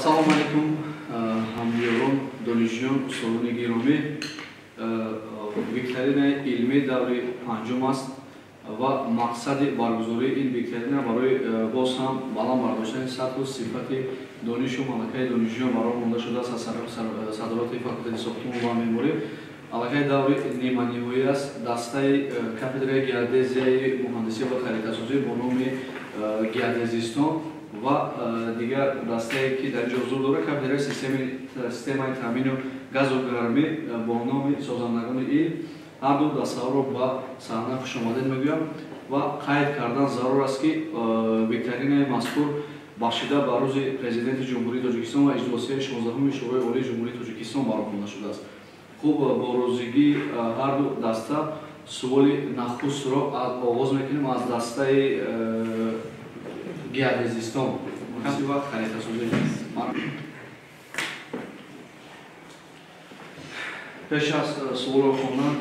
Ассалому алайкум, ҳамдиёрон, донишҷӯён, устодони гиромӣ. Викторинаи илмӣ даври панҷум аст ва мақсади баргузории ин викторина барои боз ҳам баланд бардоштани сатҳу сифати донишу малакаи донишҷӯён барои монда шудааст аз садороти факултети сохтмон ва меъморӣ. Аллакай даври ниманиҳоӣ аст. Дастаи кафедраи геодезияи муҳандисӣ ва харитасозӣ бо номи геодезистон ва дигар дастае ки дар ҷо ҳузур дорад, кафедраи системаи таъмину газу гармӣ бо номи созандагони илм. Ҳар ду дастаҳоро ба саҳна хушомадед мегӯям ва қайд кардан зарур аст, ки викторинаи мазкур бахшида ба рӯзи Президенти Ҷумҳурии Тоҷикистон ва иҷлосияи 16-уми Шӯрои Олии Ҷумҳурии Тоҷикистон бароҳ монда шудааст. Хуб, бо розигии ҳар ду даста суоли нахустро оғоз мекунем аз дастаи геодезистон ва харитасозӣ. Пеш аз суолро хондан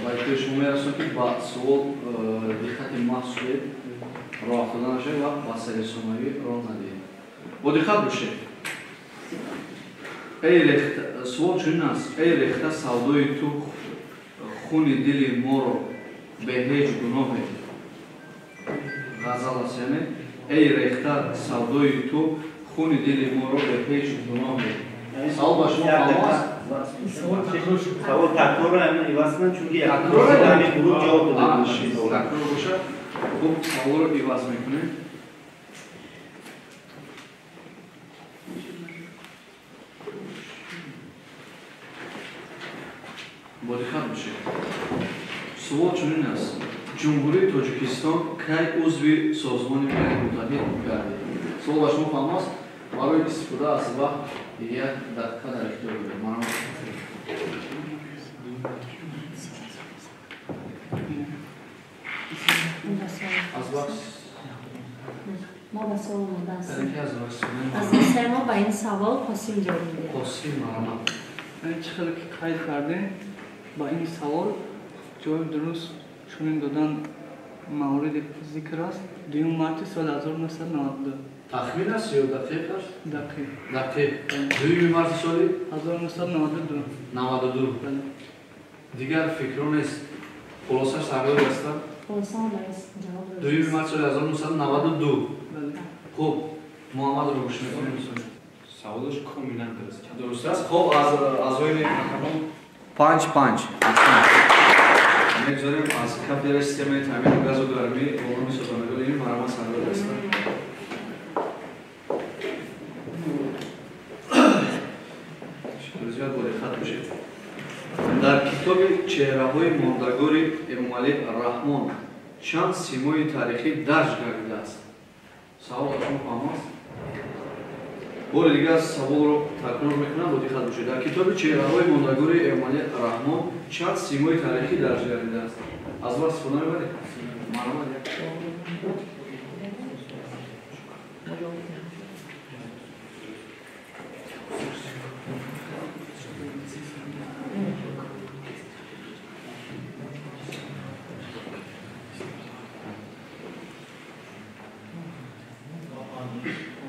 ба иттилои шумо мерасонам, ки ба суол диққати махсус диҳед, роҳ афтода нашавед ва ба серисомавӣ роҳ надиҳед. Бо диққат бошед. Эй рехта, суол чунин аст: эй рехта савдои ту хуни дили моро бе ҳеҷ гуноҳе. Ғазал аст, яъне эй рехта савдои ту хуни дили моро бе ҳеҷ гуноҳе. Савол ба шумо фаҳмо аст? Савол такрорро ҳамин иваз кунам, чунки ҳамин гурӯҳ ҷавоб дода. Такрор бошад. Хуб, саволро иваз мекунем. Бо диққат бошед. Суол чунин аст: Ҷумҳурии Тоҷикистон кай узви Созмони Милали Муттаҳид гардид? Суол ба шумо фаҳмо аст? Барои истифода аз вақт як дақиқа дар ихтиёр доред. Марҳамат. Аз вақт мо ба савол омода ҳастем. Яке аз вақт аз дастаи мо ба ин савол Қосим ҷавоб медиҳад. Қосим, марҳамат. Чӣ хеле ки қайд кардем, ба ин савол ҷавоби дуруст чунин додан мавриди зикр аст: 2 марти соли 1992. Тахмин аст ё дақиқ аст? Дақиқ. Дақиқ. 2 марти соли 1992. 92. Бале. Дигар фикрон нест. Хулосаш сардори даста? Хулоса ба ин ҷавоб дуруст. 2 марти соли 1992. Бале. Хуб, Муҳаммадро гӯш мекунем. Саволаш комилан дуруст. Дуруст аст. Хуб, аз аъзои ҳакамон 5-5. Мегузорем аз кафедраи системаи таъмини газу гармӣ бо номи созандагони илм. Марҳамат, сардори даста. Зиёд бо диққат бошед. Дар китоби чеҳраҳои мондагори Эмомалӣ Раҳмон чанд симои таърихӣ дарҷ гардидааст? Савол ба шумо фаҳм аст? Бори дигар саволро такрор мекунам, бо диққат бошед. Дар китоби чеҳраҳои мондагори Эмомалӣ Раҳмон чанд симои таърихӣ дарҷ гардидааст? Аз вақт истифода мебаред? Марҳамат.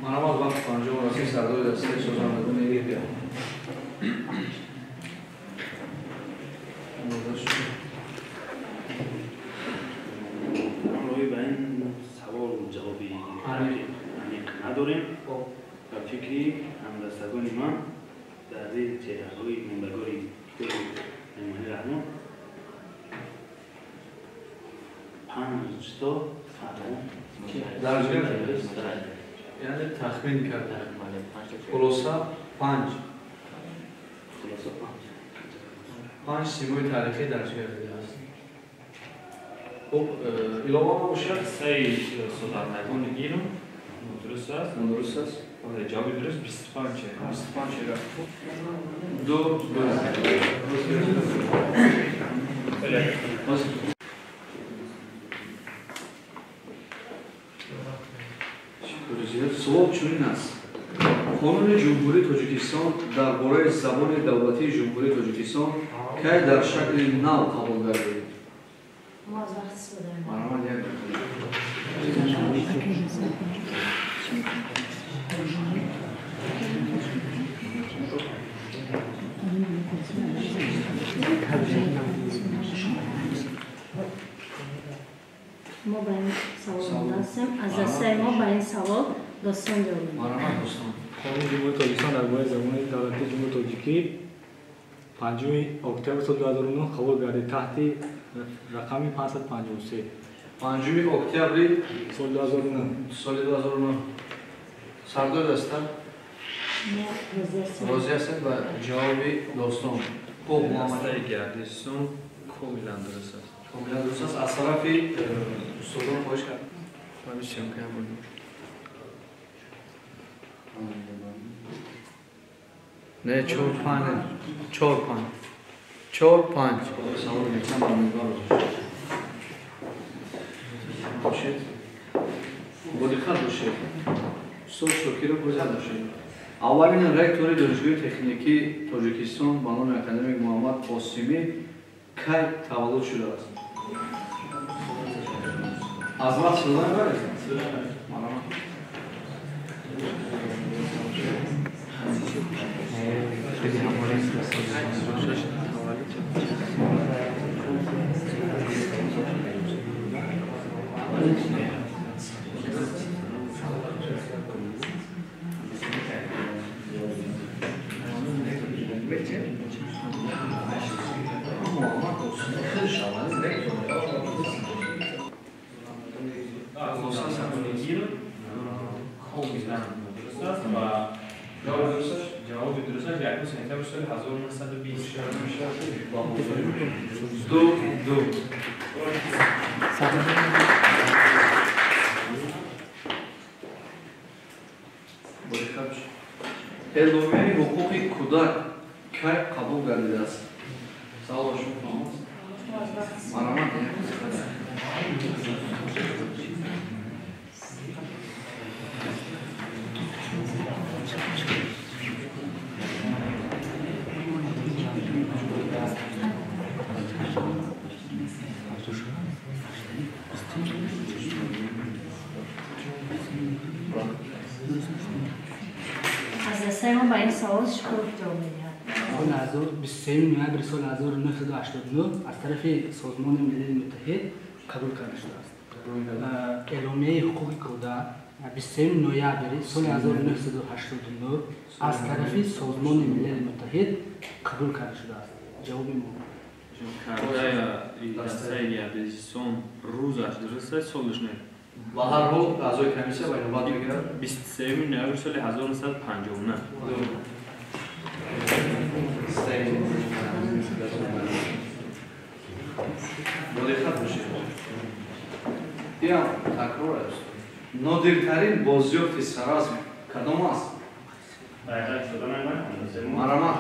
Марҳамат, вақт панҷум расид. Сардори дастаи созандагони илм. Ҳамроҳӣ ба ин савол ҷавоби аниқ надорем. Ба фикри ҳамдастагони ман дар зери чеҳраҳои мондагори китоби Эмомалӣ Раҳмон 5 то фармон дарҷ гардид, яъне тахмин карда. Хулоса 5. Хулоса 5. 5 симои таърихӣ дарҷ гардидааст. Хуб, илова набошад? Дастаи созандагони илм нодуруст аст. Нодуруст аст. Бале, ҷавоби дуруст 25 чеҳра. 25 чеҳра. 2-2. Суол чунин аст: Қонуни Ҷумҳурии Тоҷикистон дар бораи забони давлатии Ҷумҳурии Тоҷикистон кай дар шакли нав қабул гардид? Мо аз вақт истифода мебарем. Марҳамат, як дақиқа. Мо ба ин савол омодаастем. Аз дастаи мо ба ин савол Достон ҷавоб медиҳад. Марҳамат, Достон. Қонуни Ҷумҳурии Тоҷикистон дар бораи забони давлатии Ҷумҳурии Тоҷикӣ 5 октябри соли 2009 қабул гардид таҳти рақами 553. 5 октябри соли 2009. Соли 2009. Сардори даста розӣ ҳастед ба ҷавоби Достон? Хуб, Дастаи Гардистон комилан дуруст аст. Комилан дуруст аст. Аз тарафи устодон хоҳиш кард. Не, 4 5 4 5 4 5. Савол мекунам ба минбар бошед. Бо диққат бошед. Устод Шокиров розият бошед. Аввалин ректори Донишгоҳи техникии Тоҷикистон ба номи академик Муҳаммад Қосимӣ кай таваллуд шудааст? Аз вақт шуда мебаред? Марҳамат. Ҷавоби дурусташ 1 сентябри соли 1920. 2 2. Эъломияи ҳуқуқи кӯдак кай қабул гардидааст? Савол ба шумо фаҳм аст? Марҳамат. Аз дастаи мо ба ин савол Шукуров ҷавоб медиҳад. 23 ноябри соли 1989 аз тарафи Созмони Милали Муттаҳид қабул карда шудааст. Эъломияи ҳуқуқи кӯдак 23 ноябри соли 1989 аз тарафи Созмони Милали Муттаҳид қабул карда шудааст. Ҷавоби мо. Кардаи дастаи Гардистон рӯзаш дуруст аст, солаш не. Ба ҳар ҳол аъзои комиссия ба инобат мегирад. 23 ноябри соли 1959. Бо диққат бошед. Инам такрор аст. Нодиртарин бозёфти Саразм кадом аст? Марҳамат.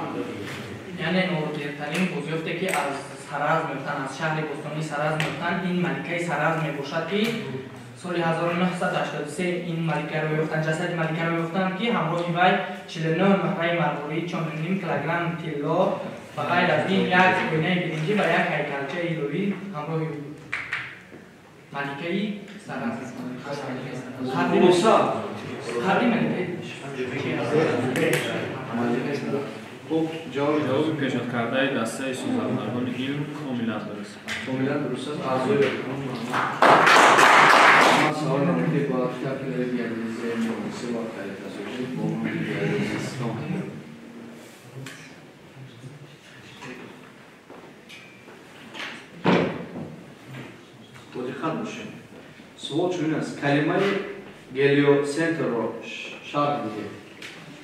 Яъне нодиртарин бозёфте ки аз Саразм меёфтанд, аз шаҳри бостонии Саразм меёфтанд, ин маликаи Саразм мебошад ки соли 1983 ин маликаро ёфтанд, ҷасади маликаро ёфтанд ки ҳамроҳи вай 49 муҳраи марворӣ, 4.5 килограмм тилло ва ғайр аз ин як оинаи биринҷӣ ва як ҳайкалчаи илоҳӣ ҳамроҳи ӯ буд. Маликаи Саразм. Хулоса. Қабри маликаи Хуб, ҷавоби пешниҳодкардаи дастаи созандагони илм комилан дуруст. Комилан дуруст аст. Аъзои ман савол дорам ки ба кафедраи геодезияи муҳандисӣ ва харитасозӣ бо номи Геодезистон. Бо диққат бошед. Суол чунин аст: калимаи гелиоцентрро шарҳ диҳед.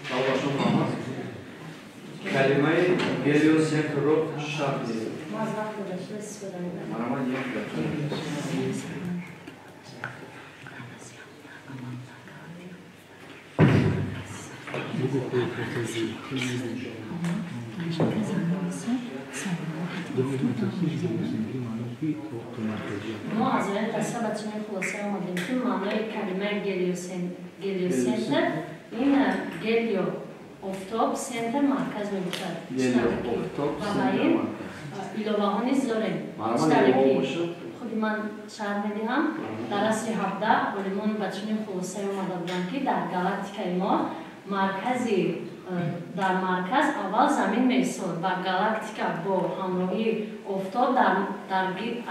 Савол ба шумо фаҳм аст? Калимаи гелиоцентрро шарҳ диҳед. Мо аз вақт гузашта истифода мебарем. Марҳамат, як дақиқа. Мо аз ояи даста ба чунин хулоса омадем ки маънои калимаи гелиоцентр ин гелио офтоб, центр марказ мебошад. Ва ба ин иловаҳо низ дорем. Худи ман шарҳ медиҳам. Дар асри 17 олимон ба чунин хулосае омада буданд ки дар галактикаи мо маркази дар марказ аввал замин меистод ва галактика бо ҳамроҳии офтоб дар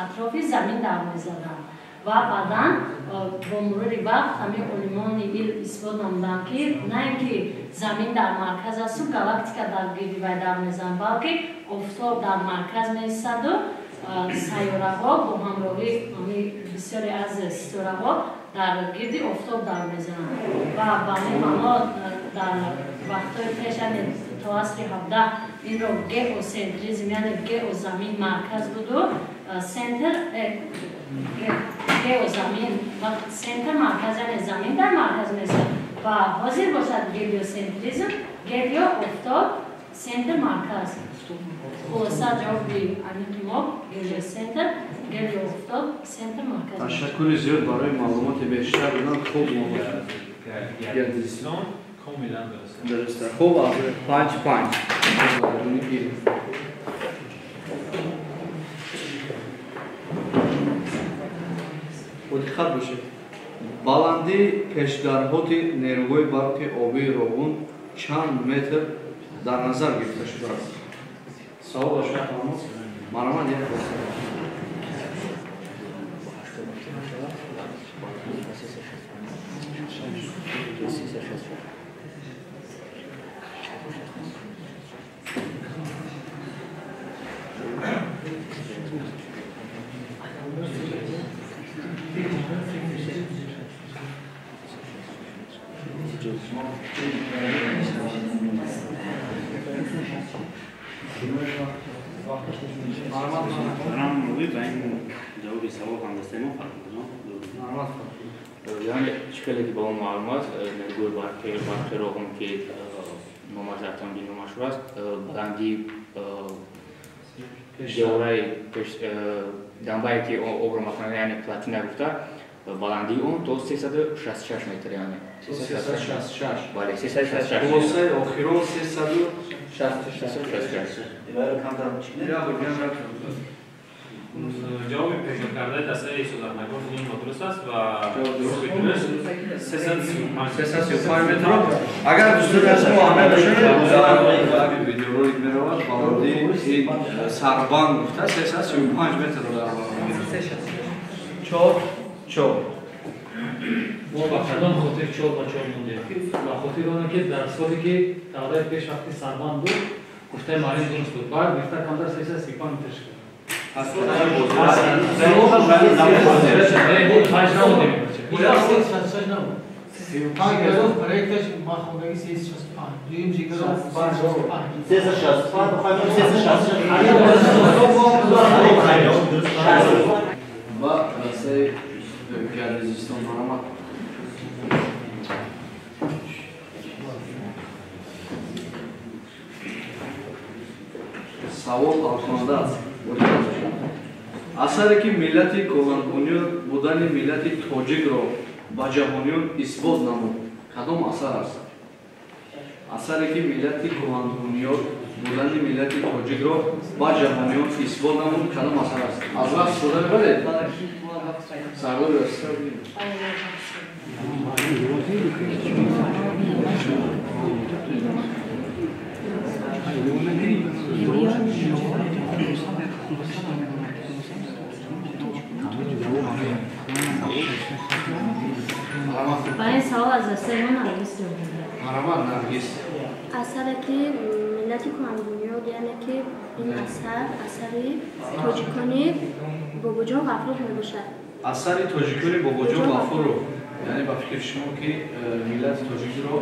атрофи замин давр мезаданд ва баъдан бо мурури вақт ҳамин олимони илм исбот намуданд, ки на ин ки замин дар марказ асту галактика дар гирди вай давр мезанад, балки офтоб дар марказ меистаду сайёраҳо бо ҳамроҳии бисёре аз ситораҳо дар гирди офтоб давр мезананд. Ва ба ҳамин маъно дар вақтҳои пеш, яъне то асри 17, инро геоцентризм, яъне геозамин марказ буду центр геозамин ва центр марказ, яъне замин дар марказ меистад. Ва ҳозир бошад гелиоцентризм, гелио офтоб, центр марказ. Хулоса ҷавоби аниқи мо гелиоцентр, гелио офтоб, центр марказ. Ташаккури зиёд барои маълумоти бештар. Хуб, геодезистон комилан дуруст. Дуруст. Хуб, 5-5. Бо диққат бошед. Баландии пешдарҳоти нерӯгоҳи барқи обии Роғун чанд метр дар назар гирифта шудааст? Савол ба шумо фаҳмод? Марҳамат, як хулоса. Ҷавоби савол ҳамдастаи мо фармудам. Яъне чӣ хеле ки ба он маълум аст, нерӯгоҳи барқи Роғун, ки номаш дар тамдино машҳур аст, баландии девораи дамбае ки обро махӯрад, яъне плотина гуфта, баландии он то 366 метр, яъне 366. Бале, 366. Хулосаи охирон 366. Ҷавоби пешниҳодкардаи дастаи созандагон ин нодуруст аст ва ҷавоби дуруст 335 метр. Агар дӯстони аз мо аҳамият дошта, дар видеоролик меравад, баландии ин сарбанд гуфта 335 метрро дар бар мегирад. 4-4. Мо ба кадом хотир 4-4 мондем? Ба хотири оне ки дар соле ки давраи пеш вақти сарбанд буд, гуфтаи муаллим дуруст буд, баъд гуфта камтар 335 метр шуд. Ба дастаи геодезистон марҳамат. Савол ҳалкунанда аст. Асаре ки миллати кӯҳанбунёд будани миллати тоҷикро ба ҷаҳониён исбот намуд, кадом асар аст? Асаре ки миллати кӯҳанбунёд будани миллати тоҷикро ба ҷаҳониён исбот намуд, кадом асар аст? Аз вақт истифода мебаред? Сардор Ёсиф. Ба ин савол аз дастаи мо Наргиз ҷавоб медиҳад. Марҳамат, Наргиз. Асаре ки миллати кӯҳанбунёд, яъне ки ин асар асари тоҷикони Бобоҷон Ғафуров мебошад. Асари тоҷикони Бобоҷон Ғафуров, яъне ба фикри шумо ки миллати тоҷикро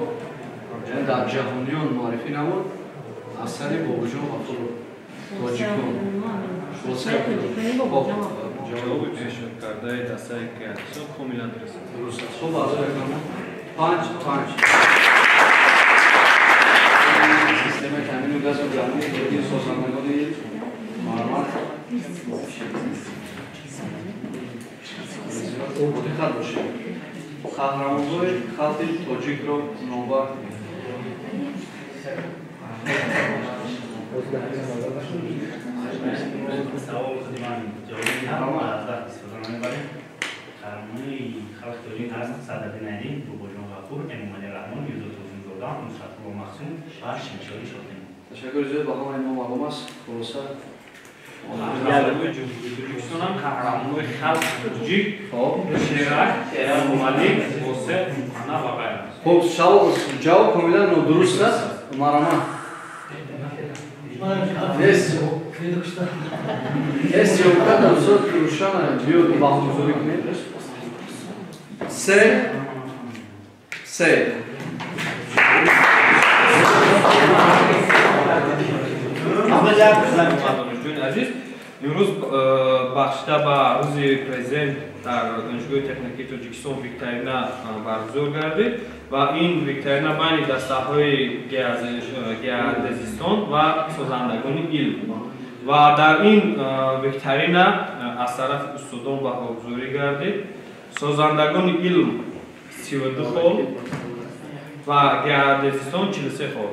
дар ҷаҳониён муаррифӣ намуд, асари Бобоҷон Ғафуров тоҷикон. Ҷавоби пешниҳодкардаи дастаи геодезистон комилан дуруст аст. Дуруст аст. Хуб, аз 5-5. Системаи таъмини газу гармӣ ин созандагони марҳамат. Бо диққат бошед. Қаҳрамонҳои халқи тоҷикро номбар кунед. Савол худи ман ҷавоб медиҳам, аз вақт истифода намебарем. Қаҳрамони халқи тоҷик ҳаст Садриддин Айнӣ, Бобоҷон Ғафур, Эмомалӣ Раҳмон, Мирзо Турсунзода, Дастагон Нусратулло Маҳсум ва Шамшоди Шодимон. Ташаккури зиёд, ба ҳамаи мо маълум аст. Хулоса Қаҳрамони Ҷумҳурии Тоҷикистон ҳам қаҳрамонои халқи тоҷик Шерак, Малик, Восеъ, Муқанна ва ғайра. Хуб, ҷавоб комилан нодуруст аст. Марама. Нест. Нест ёбкада устод Рӯшана биёд баҳогузорӣ кунед. Се се. Донишҷӯёни азиз, имрӯз бахшида ба рӯзи президент дар Донишгоҳи техникии Тоҷикистон викторина баргузор гардид ва ин викторина байни дастаҳои геодезистон ва созандагони илм ва дар ин викторина аз тарафи устодон баҳогузорӣ гардид. Созандагони илм 32 хол ва геодезистон 43 хол.